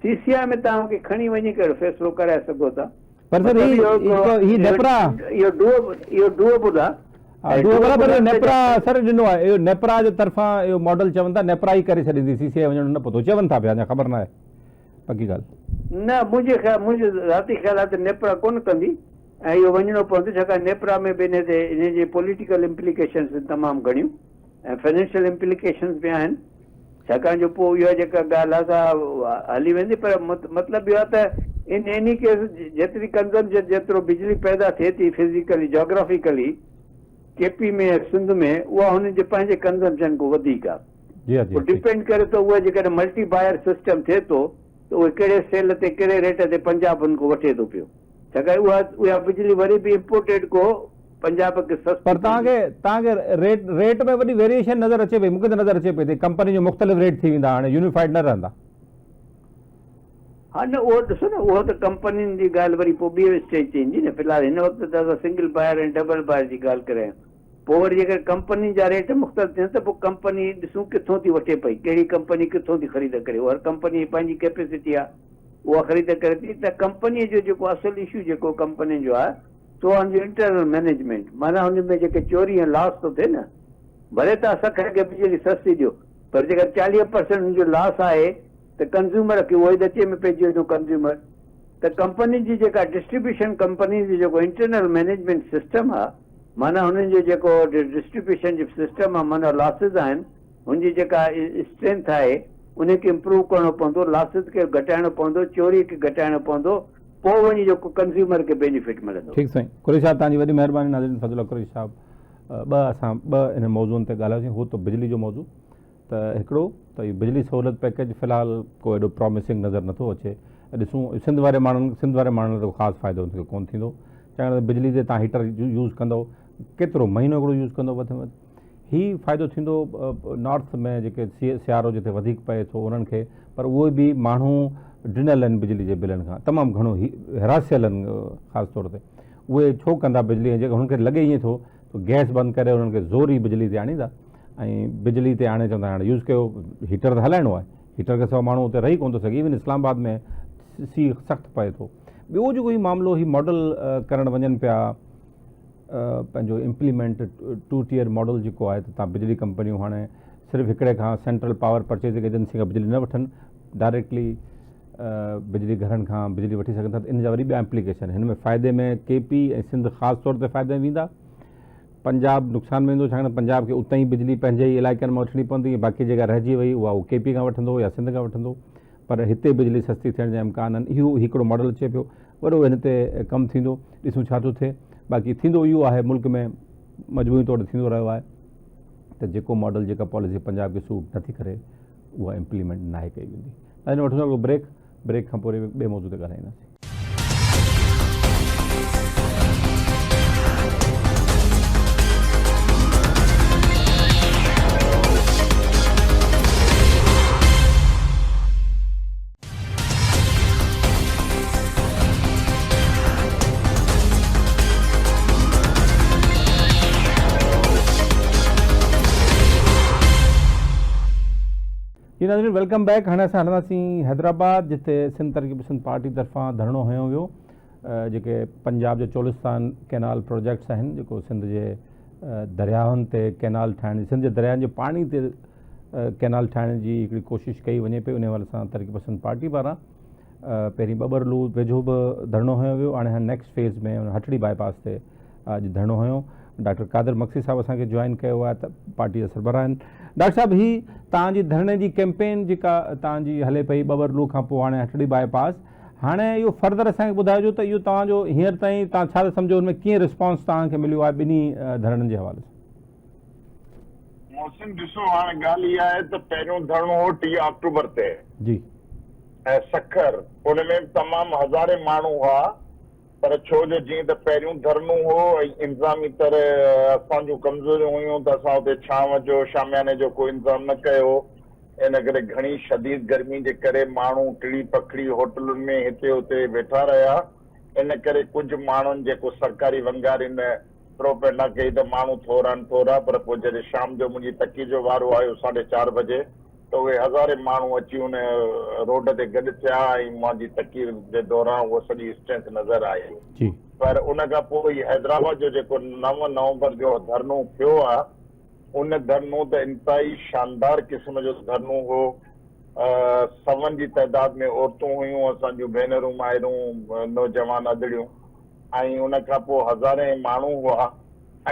سي سي آء ۾ توهان کي کڻي وڃي ڪري فيصلو ڪرائي سگهو ٿا. پر سر هي جيڪو هي نيپرا. اهو ڊوء اهو ڊوء ٻڌا. ها ڊوء برابر اهو نيپرا سر ڏنو آهي اهو نيپرا جي طرفان اهو ماڊل چون ٿا نيپرا ئي ڪري ڇڏيندي سي سي آء وڃڻو نه پوندو چون ٿا پيا اڃا خبر ناهي پڪي ڳالهه. نه منهنجي خيال منهنجو ذاتي خيال آهي ته نيپرا ڪونه ڪندي ۽ اهو وڃڻو پوندو ڇاڪاڻ نيپرا ۾ به انهي تي انهي جي پوليٽيڪل امپليڪيشنس آهن تمام گهڻيون ۽ فنانشل امپليڪيشنس به آهن ڇاڪاڻ جو پوء اها جيڪا ڳالهه آهي سا هلي ويندي پر مطلب اهو آهي ته ان ايني ڪيس جيتري ڪنزمپشن جيترو بجلي پيدا ٿئي ٿي فزيڪلي جاگرافيڪلي ڪي پي ۾ ۽ سنڌ ۾ اها هنن جي پنهنجي ڪنزمپشن کان وڌيڪ آهي پوء ڊپينڊ ڪري ٿو اها جيڪڏهن ملٽي بائر سسٽم ٿئي ٿو ته اهي ڪهڙي سيل تي ڪهڙي ريٽ تي پنجاب هن کان وٺي ٿو پيو ڇاڪاڻ اها اها بجلي وري به امپورٽيڊ ڪو پنجاب کي سستي پر توهان کي توهان کي ريٽ ريٽ ۾ وڏي ويريئيشن نظر اچي پئي مونکي ته نظر اچي پئي ته ڪمپني جو مختلف ريٽ ٿي ويندا هاڻي يونيفائيڊ نه رهندا. ها نه اهو ڏسو نه اهو ته ڪمپنين جي ڳالهه وري پوء ٻي اسٽيج تي ايندي نه في الحال هن وقت ته اسان سنگل بائر ۽ ڊبل بائر جي ڳالهه ڪري رهيا آهيون پوء وري جيڪڏهن ڪمپنين جا ريٽ مختلف ٿين ته پوء ڪمپني ڏسون ڪٿون ٿي وٺي پئي ڪهڙي ڪمپني ڪٿون ٿي خريد ڪري هر ڪمپني جي پنهنجي ڪيپيسٽي آهي اها خريد ڪري ٿي ته ڪمپنيء جو جيڪو اصل اشو جيڪو ڪمپنين جو آهي سو آهي ان جو انٽرنل مئنيجمينٽ معنيٰ ان ۾ جيڪي چوري ۽ لاس ٿو ٿئي نه ڀلي توهان سکر کي بجلي سستي ڏيو پر جيڪر 40 پرسنٽ ان جو لاس آهي ته ڪنزيومر کي اهو ئي ڏچي ۾ پئجي ويندو ڪنزيومر ته ڪمپنين جي جيڪا ڊسٽريبيوشن ڪمپنين جو جيڪو انٽرنل مئنيجمينٽ سسٽم آهي معنيٰ انهن جو جيڪو ڊسٽريبيوشن جو سسٽم آهي معنيٰ لاسز آهن هن جي جيڪا اسٽرينٿ آهي انهي کي امپروو ڪرڻو پوندو، لاسز کي گهٽائڻو پوندو، چوري کي گهٽائڻو پوندو پوء وڃي جيڪو ڪنزيومر کي بينيفٽ ملندو. ٺيڪ سائين قريشي صاحب توهان جي وڏي مهرباني ناظرين فضل الله قريشي صاحب ٻه اسان ٻه انهن موضوعن تي ڳالهايوسين هو ته بجلي جو موضوع ته هڪڙو ته اهو بجلي سهولت پيڪيج في الحال ڪو ايڏو پرامسنگ نظر نٿو اچي ڏسون سنڌ واري ماڻهن سنڌ واري ماڻهن لاء ته خاص فائدو ان کي ڪونه ٿيندو ڇاڪاڻ ته بجلي تي توهان هيٽر يوز ڪندو ڪيترو مهينو هڪڙو يوز ڪندو وڌ ۾ وڌ هي فائدو ٿيندو نارٿ ۾ جيڪي سيارو جتي وڌيڪ پئي ٿو انهن کي پر اهي به ماڻهو ڊنل آهن بجلي جي بلن کان تمام گهڻو هراسيل آهن خاص طور تي اهي ڇو ڪندا بجلي ۽ جيڪي هنن کي لڳي ائين ٿو ته گئس بند ڪري انهن کي زوري بجلي تي آڻيندا ۽ بجلي تي آڻي چوندا هاڻي يوز ڪيو هيٽر ته هلائڻو آهي هيٽر کان سواء ماڻهو اتي رهي ڪونه ٿو سگهي ايون اسلام آباد ۾ سي سخت پئي ٿو ٻيو جيڪو هي معاملو هي ماڊل ڪرڻ وڃن پيا پنهنجو امپليمينٽ ٽو ٽيئر ماڊل جيڪو آهي ته تان بجلي ڪمپنيون هاڻي صرف هڪڙي کان سينٽرل پاور پرچيزنگ ايجنسي کان بجلي نه وٺن ڊائريڪٽلي بجلي گهرن کان بجلي وٺي سگهن ٿا ته ان جا وري ٻيا امپليڪيشن هن ۾ فائدي ۾ ڪي پي ۽ سنڌ خاص طور تي فائدي ۾ ويندا پنجاب نقصان ۾ ويندو ڇاڪاڻ ته پنجاب کي اتان ئي بجلي پنهنجي ئي علائقن مان وٺڻي پوندي ۽ باقي جيڪا رهجي وئي اها هو ڪي پي کان وٺندو يا سنڌ کان وٺندو پر هتي بجلي سستي ٿيڻ جا امڪان آهن اهو هڪڙو ماڊل اچي پيو وڏو هن تي ڪم ٿيندو ڏسون ڇا ٿو ٿئي باقي ٿيندو اهو آهي ملڪ ۾ مجموعي طور تي ٿيندو رهيو آهي ته جيڪو ماڊل جيڪا پاليسي پنجاب کي سوٽ نٿي ڪري اها امپليمينٽ ناهي ڪئي ويندي ناظرين وٺون ٿا هڪڙو بريڪ بريڪ کان پوء ٻئي موضوع تي ڳالهائينداسين. جي ناظرين welcome back هاڻي اسان هلنداسين حيدرآباد جتي سنڌ ترقي پسند پارٽي طرفان ڌرڻو هنيو ويو جيڪي پنجاب جو چولستان ڪينال پروجيڪٽس آهن جيڪو سنڌ جي درياهن تي ڪينال ٺاهڻ جي سنڌ جي درياهن جي پاڻي تي ڪينال ٺاهڻ جي هڪڙي ڪوشش ڪئي وڃي پئي ان حوالي سان ترقي پسند پارٽي پاران پهرين ٻٻرلو ويجهو به ڌرڻو هنيو ويو هاڻي نيڪسٽ فيز ۾ هٽڙي باء پاس تي اڄ ڌرڻو هنيو ڊاڪٽر قادر مگسي صاحب اسان کي جوائن ڪيو آهي ته پارٽي جا سربراهه آهن ڊاڪٽر صاحب هي توهان جي ڌرڻي جي ڪيمپين جيڪا توهان جي هلي پئي ٻٻرلو کان پوء هاڻي هٽڙي باء پاس هاڻي اهو فردر اسان کي ٻڌائجو ته اهو توهان جو هينئر تائين توهان ڇا ٿا سمجهو ان ۾ ڪيئن رسپانس توهان کي مليو آهي ٻنهي ڌرڻن جي حوالي سان. محسن ڏسو هاڻي ڳالهه اها آهي ته پهريون ڌرڻو هو 30 آڪٽوبر تي جي ۽ سکر ان ۾ به تمام هزارين ماڻهو هئا پر ڇو جو جيئن ته پهريون ڌرڻو هو ۽ انتظامي طرح اسان جون ڪمزوريون هيون ته اسان اتي ڇانو جو، شامياني جو ڪو انتظام نه ڪيو هو، ان ڪري گهڻي شديد گرمي جي ڪري ماڻهو ٽڙي پکڙي هوٽلن ۾ هتي هتي ويٺا رهيا، ان ڪري ڪجهه ماڻهن جيڪو سرڪاري ونگارين پروپينڊا ڪئي ته ماڻهو ٿورا آهن ٿورا، پر پوء جڏهن شام جو منهنجي تقرير جو وارو آيو ساڍي چار بجي ته اهي هزارين ماڻهو اچي ان روڊ تي گڏ ٿيا ۽ منهنجي تقرير جي دوران اها سڄي اسٽرينٿ نظر آئي. پر ان کان پوء هي حيدرآباد جو جيڪو نو نومبر جو ڌرڻو ٿيو آهي، ان ڌرڻو ته انتهائي شاندار قسم جو ڌرڻو هو. سون جي تعداد ۾ عورتون هيون، اسان جون ڀينرون، مائرون، نوجوان ادڙيون ۽ ان کان پوء هزارين ماڻهو هئا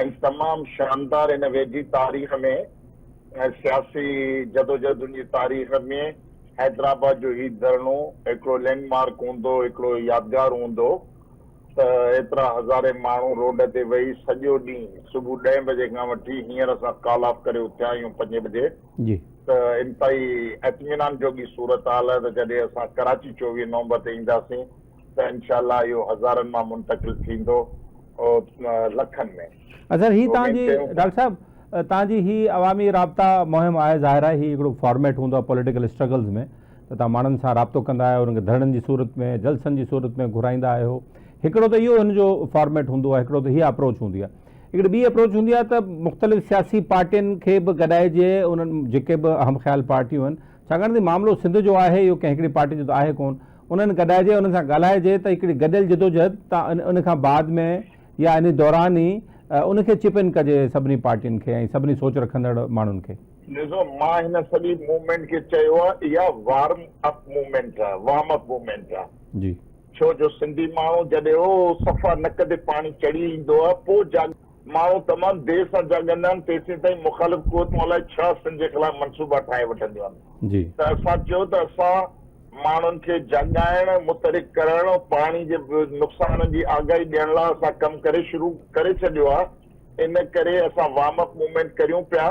۽ تمام شاندار هن ويجهي تاريخ ۾ سياسي جدوجهدن جي تاريخ ۾ حيدرآباد جو هي ڌرڻو هڪڙو لينڊ مارڪ هوندو، هڪڙو يادگار هوندو ته ايترا هزارين ماڻهو روڊ تي ويهي سڄو ڏينهن صبح ڏهين بجي کان وٺي هينئر اسان ڪال آف ڪري اٿيا آهيون پنجين بجي ته انتهائي اطمينان جوڳي صورتحال آهي ته جڏهن اسان ڪراچي 24 نومبر تي اينداسين ته انشاء الله اهو هزارن مان منتقل ٿيندو لکن ۾. اچا هي توهان جي ڊاڪٽر صاحب توهان جي هي عوامي رابطا مهم آهي ظاهر آهي هي هڪڙو فارميٽ هوندو آهي پوليٽيڪل اسٽرگلز ۾ ته توهان ماڻهن سان رابطو ڪندا آهيو انهن کي ڌرڻن جي صورت ۾ جلسن جي صورت ۾ گهرائيندا آهيو هڪڙو ته اهو هن جو فارميٽ هوندو آهي هڪڙو ته هي اپروچ هوندي آهي هڪڙي ٻي اپروچ هوندي آهي ته مختلف سياسي پارٽين کي به گڏائجي انهن جيڪي به هم خيال پارٽيون آهن ڇاڪاڻ ته معاملو سنڌ جو آهي اهو ڪنهن هڪڙي پارٽي جو ته آهي ڪون انهن گڏائجي انهن سان ڳالهائجي ته هڪڙي گڏيل جدوجهد تان ان کان بعد ۾ يا ان دوران ئي ان کي چپ ان ڪجي سڀني پارٽين کي ۽ سڀني سوچ رکندڙ ماڻهن کي. ڏسو مان هن سڄي موومينٽ کي چيو آهي اها وارم اپ موومينٽ آهي، وارم اپ موومينٽ آهي. جي. ڇو جو سنڌي ماڻهو جڏهن هو صفا نڪ تي پاڻي چڙهي ايندو آهي پوء جاڳ ماڻهو تمام دير سان جاڳندا آهن تيسين تائين مخالف قوتون الائي ڇا سنڌ جي خلاف منصوبا ٺاهي وٺنديون آهن. جي. ته اسان چيو ته اسان ماڻهن کي جاڳائڻ، متحرڪ ڪرڻ، پاڻي جي نقصانن جي آگاهي ڏيڻ لاء اسان ڪم ڪري شروع ڪري ڇڏيو آهي، ان ڪري اسان وارم اپ موومينٽ ڪريون پيا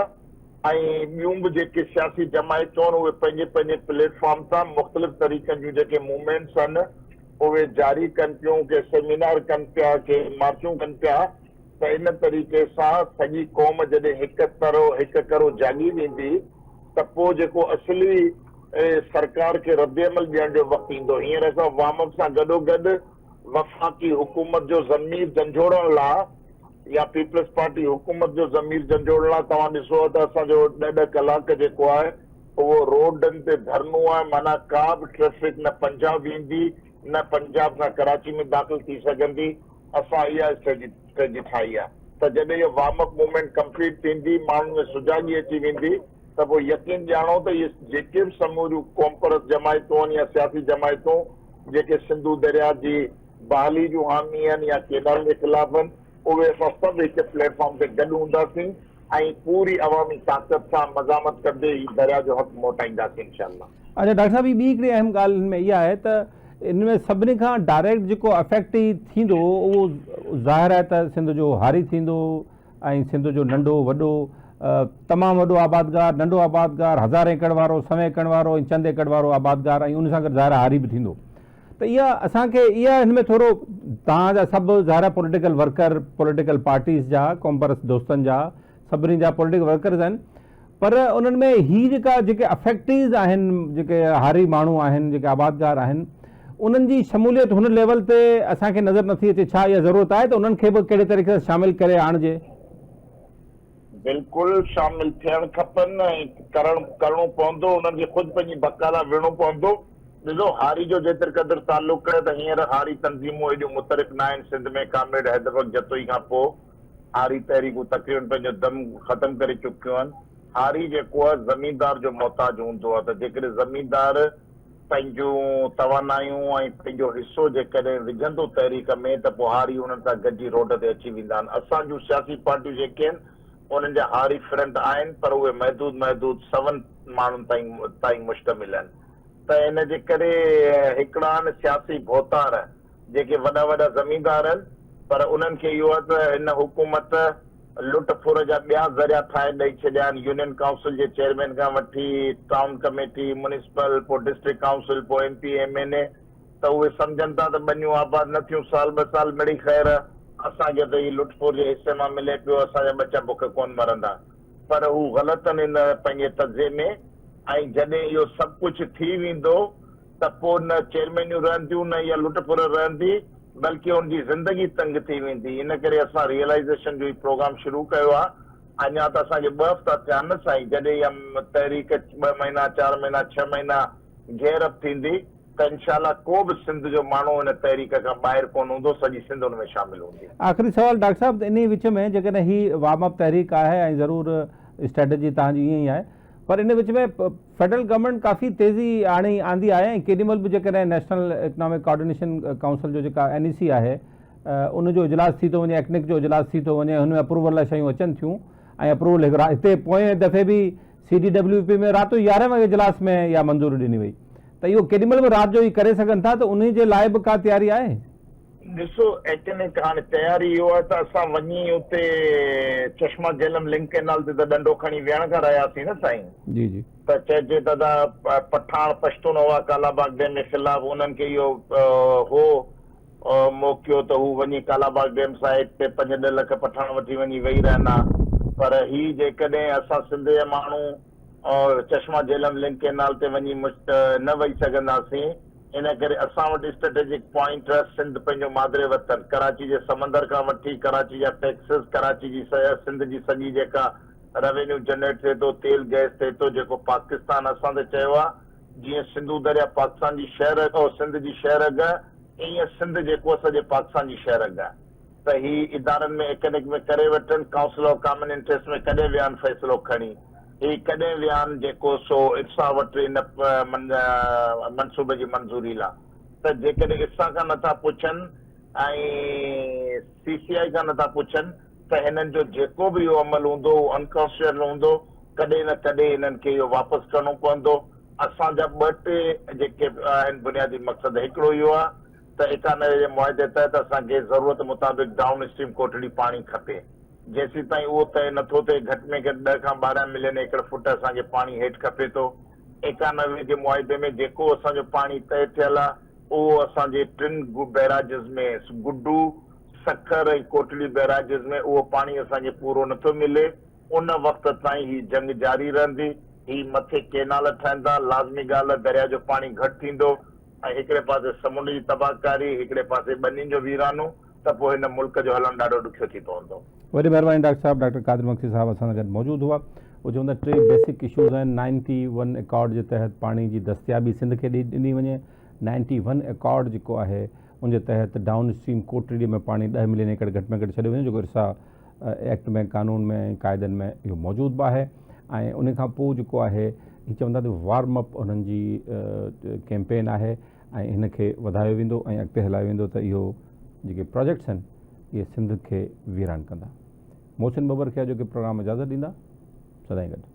۽ ٻيون به جيڪي سياسي جماعتون آهن اهي پنهنجي پنهنجي پليٽ فارم تان مختلف طريقن جون جيڪي موومينٽس آهن اهي جاري ڪن پيون، ڪي سيمينار ڪن پيا، ڪي مارچون ڪن پيا ته ان طريقي سان سڄي قوم جڏهن هڪ ترو هڪ ڪرو جاڳي ويندي ته پوء جيڪو اصلي سرڪار کي ردعمل ڏيڻ جو وقت ايندو. هينئر اسان وارم اپ سان گڏوگڏ وفاقي حڪومت جو ضمير جنجهوڙڻ لا يا پيپلز پارٽي حڪومت جو ضمير جنجهوڙڻ لا توهان ڏسو ها ته اسان جو ڏهه ڏهه ڪلاڪ جيڪو آهي اهو روڊن تي ڌرڻو آهي معنيٰ ڪا به ٽريفڪ نه پنجاب ويندي نه پنجاب کان ڪراچي ۾ داخل ٿي سگهندي. اسان اها اسٽريٽجي ٺاهي آهي ته جڏهن اهو وارم اپ موومينٽ ڪمپليٽ ٿيندي ماڻهن ۾ سجاڳي اچي ويندي ته پوء يقين ڄاڻو ته اهي جيڪي به سموريون قومپرست جماعتون آهن يا سياسي جماعتون جيڪي سنڌو درياء جي بحالي جون حامي آهن يا ڪينال جي خلاف آهن اهي اسان سڀ هڪ پليٽ فارم تي گڏ هونداسين ۽ پوري عوامي طاقت سان مزاحمت ڪندي هي درياء جو حق موٽائينداسين انشاء الله. اڇا ڊاڪٽر صاحب هي ٻي هڪڙي اهم ڳالهه ان ۾ اها آهي ته ان ۾ سڀني کان ڊائريڪٽ جيڪو افيڪٽ ئي ٿيندو اهو ظاهر آهي ته سنڌ جو هاري ٿيندو ۽ سنڌ جو ننڍو وڏو تمام وڏو آبادگار ننڍو آبادگار هزارين ايڪڙ وارو سوين ايڪڙ وارو ۽ چند ايڪڙ وارو آبادگار ۽ ان سان گڏ ظاهر آهي هاري به ٿيندو ته اها اسان کي اها هن ۾ ٿورو توهان جا سڀ ظاهر آهي پوليٽيڪل ورڪر پوليٽيڪل پارٽيز جا قومپرست دوستن جا سڀني جا پوليٽيڪل ورڪرز آهن پر انهن ۾ هي جيڪا جيڪي افيڪٽيز آهن جيڪي هاري ماڻهو آهن جيڪي آبادگار آهن انهن جي شموليت هن ليول تي اسان کي نظر نٿي اچي ڇا اها ضرورت آهي ته انهن کي به ڪهڙي طريقي سان شامل ڪري آڻجي؟ بلڪل شامل ٿيڻ کپن ۽ ڪرڻ ڪرڻو پوندو انهن کي خود پنهنجي بقا لاء وڙهڻو پوندو. ڏسو هاري جو جيتري قدر تعلق آهي ته هينئر هاري تنظيمون ايڏيون متحرڪ ناهن سنڌ ۾ ڪامريڊ حيدر بخش جتوئي کان پوء هاري تحريڪون تقريبن پنهنجو دم ختم ڪري چڪيون آهن. هاري جيڪو آهي زميندار جو محتاج هوندو آهي ته جيڪڏهن زميندار پنهنجون توانايون ۽ پنهنجو حصو جيڪڏهن وجهندو تحريڪ ۾ ته پوء هاري انهن سان گڏجي روڊ تي اچي ويندا آهن. اسان جون سياسي پارٽيون جيڪي آهن انهن جا هاري فرنٽ آهن پر اهي محدود محدود سون ماڻهن تائين تائين مشتمل آهن ته ان جي ڪري هڪڙا آهن سياسي ڀوتار جيڪي وڏا وڏا زميندار آهن پر انهن کي اهو آهي ته هن حڪومت لٽ ڦر جا ٻيا ذريعا ٺاهي ڏئي ڇڏيا آهن، يونين ڪائونسل جي چيئرمين کان وٺي ٽائون ڪميٽي، ميونسپل، پوء ڊسٽرڪٽ ڪائونسل، پوء M P A, M N A ته اهي سمجهن ٿا ته ٻنيون آباد نه ٿيون سال ٻه سال مڙئي خير اسان کي ته هي لٽ ڦر جي حصي مان ملي پيو اسان جا ٻچا بک ڪونه مرندا پر هو غلط آهن ان پنهنجي تجزيي ۾ ۽ جڏهن اهو سڀ ڪجهه ٿي ويندو ته پوء نه چيئرمينيون رهنديون نه اها لٽ ڦر رهندي بلڪه ان جي زندگي تنگ ٿي ويندي ان ڪري اسان ريئلائيزيشن جو هي پروگرام شروع ڪيو آهي اڃا ته اسان کي ٻه هفتا ٿيا آهن نه سائين جڏهن اها تحريڪ ٻه مهينا چار مهينا ڇهه مهينا گيئر اپ ٿيندي ته انشاء الله ڪو به سنڌ جو ماڻهو هن تحريڪ کان ٻاهر ڪونه هوندو، سڄي سنڌ ان ۾ شامل هوندي. آخري سوال ڊاڪٽر صاحب ته انهي وچ ۾ جيڪڏهن هي وارم اپ تحريڪ آهي ۽ ضرور اسٽريٽجي توهان جي ائين ئي آهي پر ان وچ ۾ فيڊرل گورنمينٽ ڪافي تيزي آڻي آندي آهي ۽ ڪيڏي مهل به جيڪڏهن نيشنل اڪنامڪ ڪوآرڊينيشن ڪائونسل جو جيڪا اين اي سي آهي ان جو اجلاس ٿي ٿو وڃي ايڪنڪ جو اجلاس ٿي ٿو وڃي هن ۾ اپروول لاء شيون اچن ٿيون ۽ اپروول هڪ هتي پوئين دفعي به سي ڊي ڊبليو پي ۾ رات جو يارهين وڳي اجلاس ۾ اها منظوري ڏني وئي ته اهو ڪيڏي مهل به رات جو ئي ڪري سگهن ٿا ته انهي جي لاء به ڪا تياري آهي؟ ڏسو ايڪنڪ هاڻي تياري اهو آهي ته اسان وڃي اتي چشما جهلم لنڪ ڪئنال تي ته ڏنڊو کڻي ويهڻ کان رهياسين نه سائين. جي جي. ته چئجي ته ادا پٺاڻ پشتون هئا ڪالا باغ ڊيم جي خلاف انهن کي اهو هو موقعو ته هو وڃي ڪالاباغ ڊيم سائيٽ تي پنج ڏهه لک پٺاڻ وٺي وڃي ويهي رهن ها پر هي جيڪڏهن اسان سنڌ جا ماڻهو چشما جهلم لنڪ ڪئنال تي وڃي نه ويهي سگهنداسين ان ڪري اسان وٽ اسٽريٽجڪ پوائنٽ سنڌ پنهنجو مادري وطن ڪراچي جي سمندر کان وٺي ڪراچي جا ٽيڪسز ڪراچي جي سنڌ جي سڄي جيڪا روينيو جنريٽ ٿئي ٿو تيل گئس ٿئي ٿو جيڪو پاڪستان اسان تي چيو آهي جيئن سنڌو دريا پاڪستان جي شهر سنڌ جي شهرگ ايئن سنڌ جيڪو سڄي پاڪستان جي شهه رڳ آهي ته هي ادارن ۾ ايڪنڪ ۾ ڪري وٺن، ڪائونسل آف ڪامن انٽريسٽ ۾ ڪڏهن ويا آهن فيصلو کڻي، هي ڪڏهن ويا آهن جيڪو سو ارسا وٽ ان منصوبي جي منظوري لا ته جيڪڏهن ارسا کان نٿا پڇن ۽ سي سي آء کان نٿا پڇن ته هنن جو جيڪو به اهو عمل هوندو اهو انڪانسٽيٽيوشنل هوندو، ڪڏهن نه ڪڏهن هنن کي اهو واپس ڪرڻو پوندو. اسان جا ٻه ٽي جيڪي آهن بنيادي مقصد هڪڙو اهو آهي ته 91 جي معاهدي تحت اسان کي ضرورت مطابق ڊائون اسٽريم ڪوٽڙي پاڻي کپي جيسيتائين اهو طئي نٿو ٿئي گهٽ ۾ گهٽ ڏهه کان 12 ملين ايڪڙ فٽ اسان کي پاڻي هيٺ کپي ٿو 91 جي معاهدي ۾ جيڪو اسان جو پاڻي طئي ٿيل آهي اهو اسان جي ٽن بئراجز ۾ گڊو، سکر ۽ ڪوٽڙي بئراجز ۾ اهو پاڻي اسان کي پورو نٿو ملي. ان وقت تائين هي جنگ جاري رهندي، هي مٿي ڪينال ٺهندا، لازمي ڳالهه آهي درياء جو پاڻي گهٽ ٿيندو ۽ هڪڙي پاسي سمنڊ جي تباهڪاري، هڪڙي پاسي ٻنين جو ويرانو ته پوء هن ملڪ جو هلڻ ڏاڍو ڏکيو ٿي پوندو. وڏي مهرباني ڊاڪٽر صاحب ڊاڪٽر قادر مگسي صاحب اسان سان گڏ موجود هئا هو چون ٿا ٽي بيسڪ اشوز آهن نائنٽي ون اڪارڊ جي تحت پاڻي جي دستيابي سنڌ کي ڏني وڃي نائنٽي ون اڪارڊ جيڪو آهي ان جي تحت ڊائون اسٽريم ڪوٽڙي ۾ پاڻي 10 ملين ايڪڙ گهٽ ۾ گهٽ ڇڏيو وڃي جيڪو ارسا ايڪٽ ۾ قانون ۾ ۽ قاعدن ۾ اهو موجود به آهي ۽ ان کان پوء جيڪو آهي هي چون ٿا ته وارم اپ انهن جي ڪيمپين آهي ۽ هن کي وڌايو ويندو ۽ اڳتي هلايو ويندو ته اهو جيڪي پروجيڪٽس آهن اهي سنڌ کي ويران ڪندا. محسن ٻٻر کي اڄوڪي پروگرام اجازت ڏيندا. سدائين گڏ.